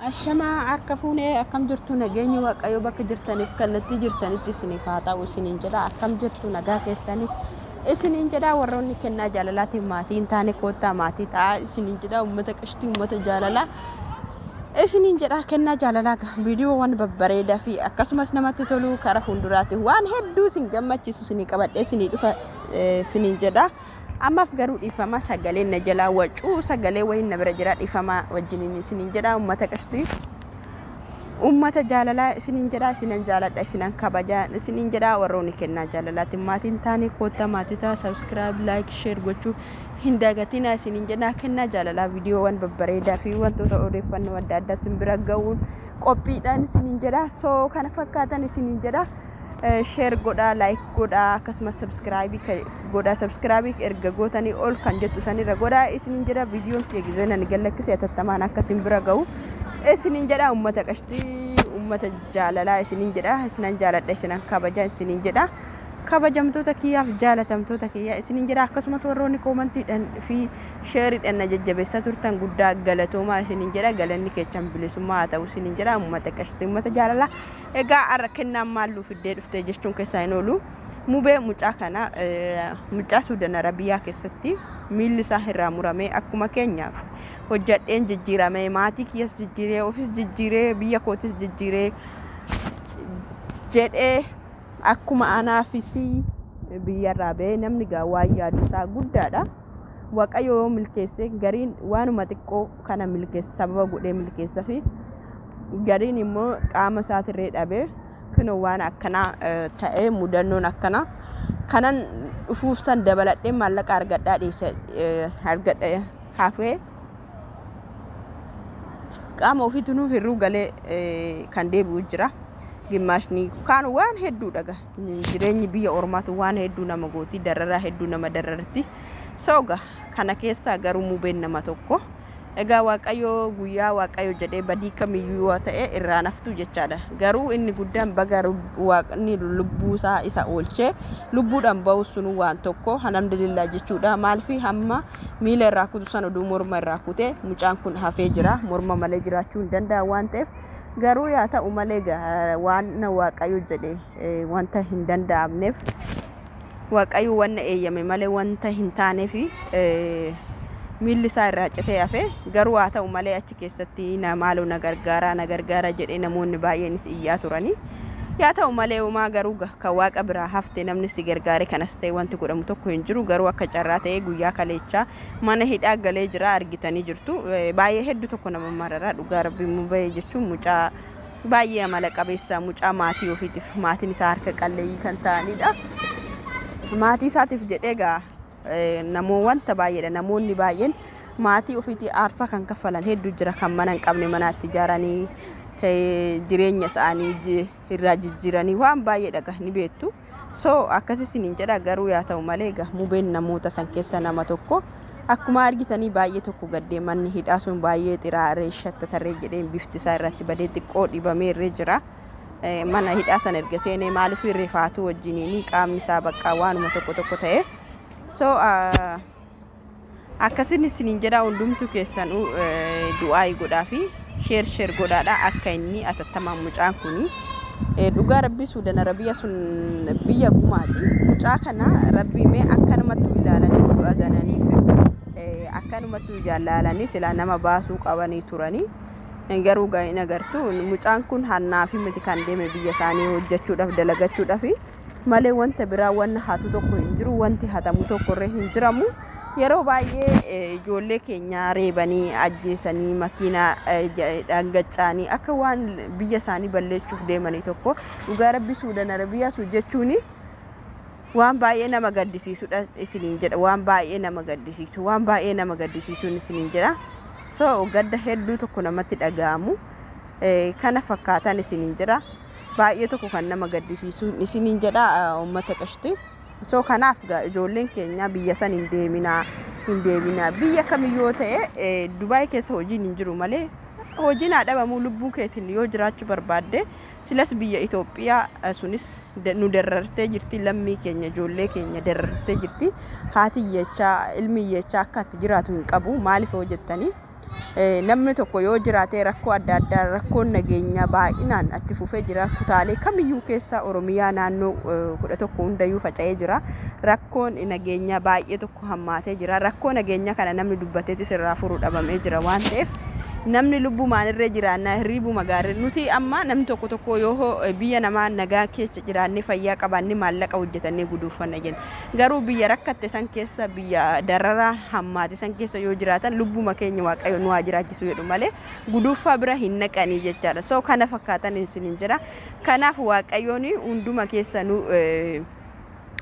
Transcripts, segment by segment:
Ashamaa harka fuunee, akkam jirtu? Nageenyi Waaqayyoo bakka jirtaniif kallattii jirtanitti isiniif haa ta'u isiniin jedha. Akkam jirtu? Nagaa keessanii isiniin jedha. Warroonni kennaa jaalalaatiin maatii hin taane, koottaa maatii ta'a isiniin jedha. Uummata qashtii, uummata jaalalaa isiniin jedha. Kennaa jaalalaa viidiyoowwan babbareedaa fi akkasumas namatti tolu karaa fuulduraatti waan hedduu isin gammachiisu isinii qabadhee isinii dhufa isiniin jedha. Ammaaf garuu dhiifama, sagaleen na jalaa wacuu, sagalee wayiin na bira jira, dhiifama wajjiniin isiniin jedha. Uummata qashtii, uummata jaalalaa isiniin jedha. Isinan jaaladha, isinan kabaja isiniin jedha. Warroonni kennaa jaalalaatiin maatiin taane, koottaa maatii ta'a. Subscribe, like, share gochuu hin dagatina isiniin jedha. Kennaa jaalalaa viidiyoowwan babbareedaa fi wantoota odeeffannoo adda addaa isin bira ga'uun qophiidhaan isiniin jedha. So kana fakkaatan isiniin jedha. Share godhaa, like godhaa, akkasumas subscribe godhaa. Subscribe erga gootanii ol kan jettu sanirra godhaa isiniin jedha. Viidiyoon kiyya gizeen ani gallakkise atattamaan akka isin bira ga'u isiniin jedha. Uummata qashtii, uummata jaalalaa isiniin jedha. Isinan jaaladha, isinan kabaja isiniin jedha. Kabajamtoota kiyyaaf jaalatamtoota kiyya isiniin jedha. Akkasumas warroonni commentiidhaan fi shareiidhaan na jajjabeessaa turtan, guddaa galatoomaa isiniin jedha. Galanni keechan bilisummaa haa ta'u isiniin jedha. Uummata qashtii, uummata jaalalaa, egaa har'a kennaan maal nuu fiddee dhuftee jechuun keessaa hin oolu. Mubee mucaa kana, mucaa Suudan Arabiyaa keessatti miilli isaa irraa muramee, akkuma keenyaaf hojjadheen jijjiirame, maatii kiyyas jijjiiree, ofis jijjiiree, biyya kootis jijjiiree jedhee, akkuma anaafis biyyarraa ba'ee, namni gaa waan yaadu isaa guddaadha. Waaqayyo yoo milkeesse, gariin waanuma xiqqoo kana milkeessa, sababa godhee milkeessa fi gariin immoo qaama isaatirree dhabee kunoo waan akkanaa ta'ee, mudannoon akkanaa kanan dhufuuf san dabaladhee maallaqa argadhaa dhiise argadha hafee, qaama ofiitu hirruu galee kan deebi'u jira. Gimmaashni kaan waan hedduu dhaga. Jireenyi biyya ormaatu waan hedduu nama gooti, dararaa hedduu nama dararti. Sooga kana keessaa garuu mubeen nama tokko. Egaa Waaqayyo guyyaa Waaqayyo jedhee badii kamiyyuu yoo ta'e irraa naftu jechaadha. Garuu inni guddaan baga Waaqni lubbuu isaa isa oolchee lubbuudhaan ba'u sunuu waan tokko, alhamdulillah jechuudha. Maaliif hamma miila irraa kutu sana oduu morma irraa kute, mucaan kun hafee jira. Morma malee jiraachuu hin danda'a waan ta'eef. Garuu yaa ta'u malee waan Waaqayyo jedhe wanta hin danda'amneef, Waaqayyo wanna eeyyame malee wanta hin taaneef, miilli isaa irraa citee hafe. Garuu haa ta'u malee achi keessatti na maaloo na gargaaraa, na gargaara jedhee namoonni baay'eenis iyyaa turanii. Yaa ta'u malee homaa, garuu kan Waaqa biraa hafte namni si gargaare kanas ta'e wanti godhamu tokko hin jiru. Garuu akka carraa ta'ee guyyaa kaleechaa mana hidhaa galee jira, argitanii jirtu. Baay'ee hedduu tokko nama mararaa dhugaa Rabbiin. Mubee jechuun mucaa baay'ee amala qabeessa, mucaa maatii ofiitiif, maatiin isaa harka qalleeyyii kan ta'anidha. Maatii isaatiif jedhee egaa namoo wanta baay'eedha. Namoonni baay'een maatii ofiitii aarsaa kan kaffalan hedduu jira. Kan mana hin qabne manaatti ijaaranii, jireenya isaanii irraa jijjiiranii, waan baay'eedha egaa ni beektu. So akkas isiniin jedha. Garuu yaa ta'u malee egaa mubeen namoota san keessa nama tokko. Akkuma argitanii baay'ee tokko gaddee, manni hidhaa sun baay'ee xiraaree shattatarree jedhee, bifti isaa irratti badee xiqqoo dhibamee irree jira. Mana hidhaa sana erga seenee, maaliif rifaatuu wajjiniin qaamni isaa baqqaa waanuma tokko tokko ta'e. So akkasin isiniin jedha. Hundumtuu keessanuu du'aa godhaa fi share share godhaadha akka inni atattamaan mucaan kuni, dhugaa Rabbii, Suudan Arabiyaa sun biyya gumaati. Mucaa kana Rabbii mee akkanumattuu ilaalanii oduu azananiif, akkanumattuu jaallalanii silaa nama baasuu qabanii turanii. Garuu hin agartu, mucaan kun hannaa fi miti kan deeme, biyya isaanii hojjechuudhaaf, dalagachuudhaaf malee wanta biraa wanna hatu tokko hin jiru, wanti hatamu tokko illee hin jiramu. Yeroo baay'ee ijoollee keenya reebanii ajjeesanii, makiinaa dhangaccaanii, akka waan biyya isaanii balleechuuf deemanii tokko. Dhugaa Rabbi, Suudan Arabiyaa sun jechuun waan baay'ee nama gaddisiisudha isiniin jedha. Waan baay'ee nama gaddisiisu, waan baay'ee nama gaddisiisuun isiniin jedha. So gadda hedduu tokko namatti dhaga'amu kana fakkaatan isiniin jedha. Baay'ee tokko kan nama gaddisiisu isiniin jedha, uummata qashti. So kanaaf ijoolleen keenya biyya san hin deeminaa, hin deeminaa. Biyya kamiyyoo ta'e, Dubaay keessa hojiin hin jiru malee, hojiin haa dhabamuu, lubbuu keetiin yoo jiraachuu barbaadde silas biyya Itoophiyaa sunis nu darartee jirti. Lammii keenya, ijoollee keenya darartee jirti. Haati hiyyechaa, ilmi hiyyechaa akka itti jiraatu hin qabu. Maaliif hoo jettanii? Namni tokko yoo jiraate rakkoo adda addaa, rakkoon nageenyaa baay'inaan itti fufee jira. Kutaalee kamiyyuu keessa Oromiyaa naannoo 11 hundayyuu faca'ee jira. Rakkoon nageenyaa baay'ee tokko hammaatee jira. Rakkoo nageenyaa kana namni dubbateetis irraa furu dhabamee jira waan ta'eef, namni lubbumaan irra jiraannaa hirriibuma gaarii nuti amma namni tokko tokko yoo biyya namaa nagaa keessa jiraannee, fayyaa qabaannee, maallaqa hojjetannee guduuffanna jenna. Garuu biyya rakkatte san keessa, biyya dararaa hammaate san keessa yoo jiraatan, lubbuma keenya Waaqayyo nu haa jiraachisu jedhu malee guduuffaa bira hin naqanii jechaadha. So kana fakkaatan isiniin jedha. Kanaaf Waaqayyoon hunduma keessanuu,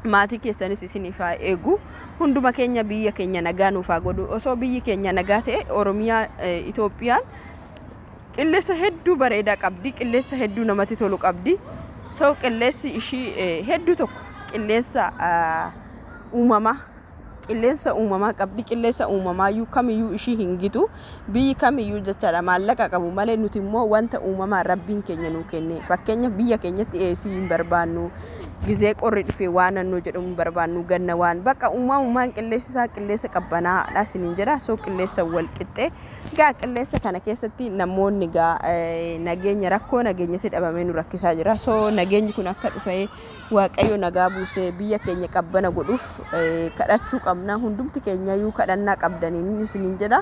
maatii keessanis isiniif haa eegu. Hunduma keenya biyya keenya nagaa nuuf haa godhu. Osoo biyyi keenya nagaa ta'e, Oromiyaa, Itoophiyaan qilleensa hedduu bareedaa qabdi. Qilleensa hedduu namatti tolu qabdi. So qilleensi ishii hedduu tokko qilleensa uumamaa, qilleensa uumamaa qabdi. Qilleensa uumamaayyuu kamiyyuu ishii hin gitu. Biyyi kamiyyuu jechaadha maallaqa qabu malee, nuti immoo wanta uumamaa Rabbiin keenya nuu kenne. Fakkeenya, biyya keenyatti eesii hin barbaannu. Gizee qorri dhufe waan naannoo jedhamu hin barbaannu. Ganna waan bakka uumamumaan qilleensi isaa qilleensa qabbanaadha isiniin jedha. So qilleensa wal qixxee. Egaa qilleensa kana keessatti namoonni egaa nageenya, rakkoo nageenyatti dhabamee nu rakkisaa jira. So nageenyi kun akka dhufee Waaqayyo nagaa buusee biyya keenya qabbana godhuuf kadhachuu qabna. Hundumti keenyayyuu kadhannaa qabdaniin isiniin jedha.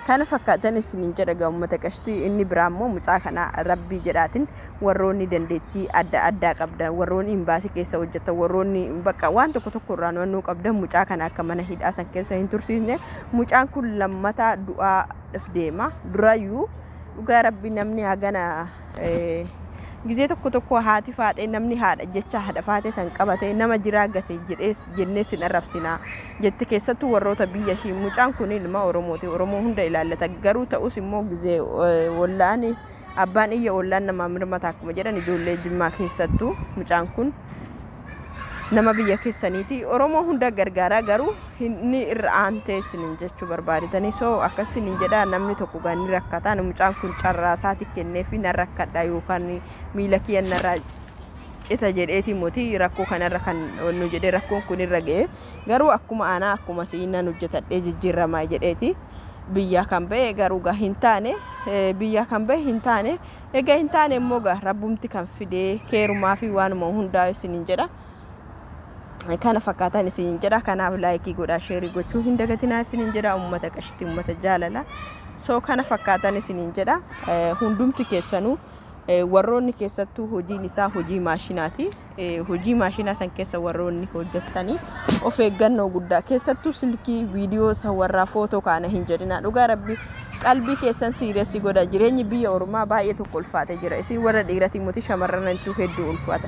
Kana fakkaatan isiniin jedha gaa uummata qashtii. Inni biraa immoo mucaa kana Rabbii jedhaatiin, warroonni dandeettii adda addaa qabdan, warroonni imbaasii keessa hojjetan, warroonni bakka waan tokko tokko irraa no'annoo qabdan, mucaa kana akka mana hidhaa san keessa hin tursiisne. Mucaan kun lammataa du'aaf deema. Durayyuu dhugaa Rabbi namni hagana gizee tokko tokko haati faaxee, namni haadha jecha haadha faatee san qabatee nama jiraa gate jedhees jennee sin arrabsinaa jetti, keessattuu warroota biyya ishii. Mucaan kun ilma Oromooti, Oromoo hunda ilaallata. Garuu ta'us immoo gizee wallaan abbaan iyya ollaan namaa mirmata akkuma jedhan, ijoollee Jimmaa keessattuu mucaan kun nama biyya keessaniiti. Oromoo hunda gargaaraa, garuu inni irra aantee isiniin jechuu barbaadetanii. So akkas isiniin jedha, namni tokko gaanni rakkataa, mucaan kun carraa isaati kenneefi nan rakkadha yookaan miila kiyya narraa cita jedheeti moti rakkoo kanarra kan nu jedhee rakkoon kun irra ga'e. Garuu akkuma anaa akkuma siin nan hojjetadhee jijjiirramaa jedheeti biyyaa kan ba'e. Garuu gaa hin taane, biyyaa kan ba'e hin taane. Egaa hin taane immoo gaa Rabbumti kan fidee keerumaa fi waanuma hundaa isiniin jedha. Kana fakkaatan isiniin jedha. Kanaaf like godhaa, share gochuu hin dagatinaa isiniin jedha, uummata qashtii, uummata jaalala. So kana fakkaatan isiniin jedha. Hundumti keessanuu, warroonni keessattuu hojiin isaa hojii maashinaati. Hojii maashinaa san keessa warroonni hojjettanii of eeggannoo guddaa, keessattuu silkii viidiyoo isa warraa footoo kaana hin jedhina. Dhugaa Rabbi, qalbii keessan siireessi godha. Jireenyi biyya ormaa baay'ee tokko ulfaatee jira. Isin warra dhiiratii moti, shamarranittuu hedduu ulfaata.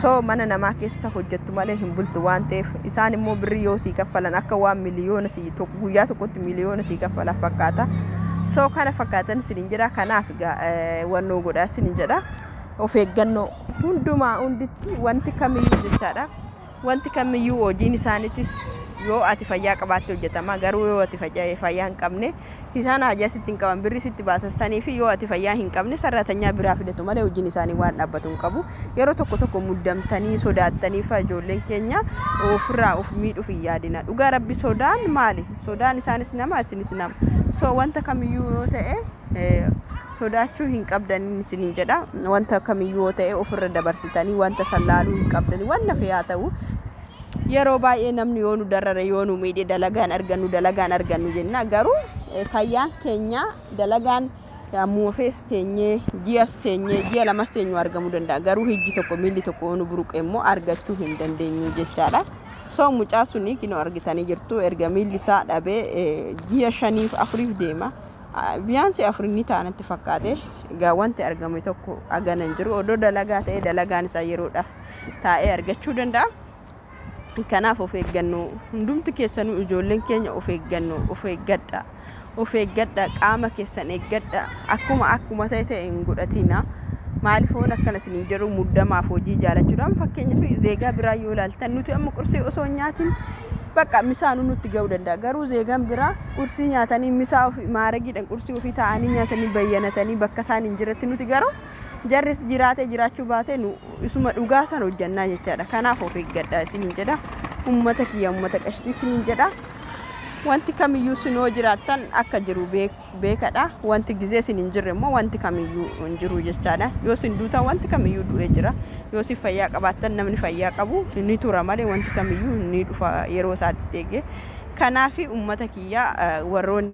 So mana namaa keessa hojjettu malee hin bultu waan ta'eef, isaan immoo birrii yoo sii kaffalan akka waan miliyoona sii guyyaa tokkotti miliyoona sii kaffalan fakkaata. So kana fakkaatan isinin jedha. Kanaaf egaa wannoo godhaa isinin jedha. Of eeggannoo hundumaa hunditti, wanti kamiyyuu jechaadha. Wanti kamiyyuu hojiin isaaniitis yoo ati fayyaa qabaatte hojjetama. Garuu yoo ati fayyaa hin qabne, isaan hajaa sitti hin qaban. Birrii sitti baasan sanii fi yoo ati fayyaa hin qabne, sarratanyaa biraa fidatu malee hojiin isaanii waan dhaabbatu hin qabu. Yeroo tokko tokko muddamtanii sodaattanii fa ijoolleen keenya ofirraa of miidhuuf hin yaadina. Dhugaa Rabbi, sodaan maali? Sodaan isaanis nama, isinis nama. So wanta kamiyyuu yoo ta'e sodaachuu hin qabdaniin isiniin jedha. Wanta kamiyyuu yoo ta'e ofirra dabarsitanii wanta san laaluu hin qabdanii, wanna fe'aa ta'u. Yeroo baay'ee namni yoo nu darare, yoo nu miidhe, dalagaan argannu, dalagaan argannu jenna. Garuu fayyaan keenya dalagaan ammuma fees teenyee, ji'as teenyee, ji'a lamas teenyu argamuu danda'a. Garuu hijji tokko, miilli tokko yoo nu buruqe immoo argachuu hin dandeenyu jechaadha. So mucaa suni kinoo argitanii jirtu, erga miilli isaa dhabee ji'a shaniif afuriif deema. Biyaansi afur inni ta'a natti fakkaate. Egaa wanti argame tokko hagana hin jiru. Odoo dalagaa ta'e dalagaan isaa yeroodhaaf taa'ee argachuu danda'a. Kanaaf of eeggannoo hundumti keessanuu, ijoolleen keenya, of eeggannoo, of eeggadha. Of eeggadha, qaama keessan eeggadha. Akkuma ta'e ta'e hin godhatina. Maaliif hoon akkana isiniin jedhu? Muddamaaf hojii jaalachuudhaan, fakkeenyaaf zeegaa biraa yoo ilaaltan, nuti amma qursii osoo hin nyaatin bakka misaanuu nutti ga'uu danda'a. Garuu zeegaan biraa qursii nyaatanii, misaa ofii maaragiidhaan qursii ofii taa'anii nyaatanii bayyanatanii bakka isaan hin jirretti, nuti garuu jarris jiraatee jiraachuu baatee nu isuma dhugaa san hojjannaa jechaadha. Kanaaf of eeggadha isiniin jedha. Uummata kiyya, uummata qashtii isiniin jedha. Wanti kamiyyuu isin yoo jiraattan akka jiru beekadha. Wanti gizee isin hin jirre immoo wanti kamiyyuu hin jiru jechaadha. Yoo isin duutan wanti kamiyyuu du'ee jira. Yoo isin fayyaa qabaattan namni fayyaa qabu ni tura malee wanti kamiyyuu ni dhufa yeroo isaatti eegee. Kanaaf uummata kiyya, warroonni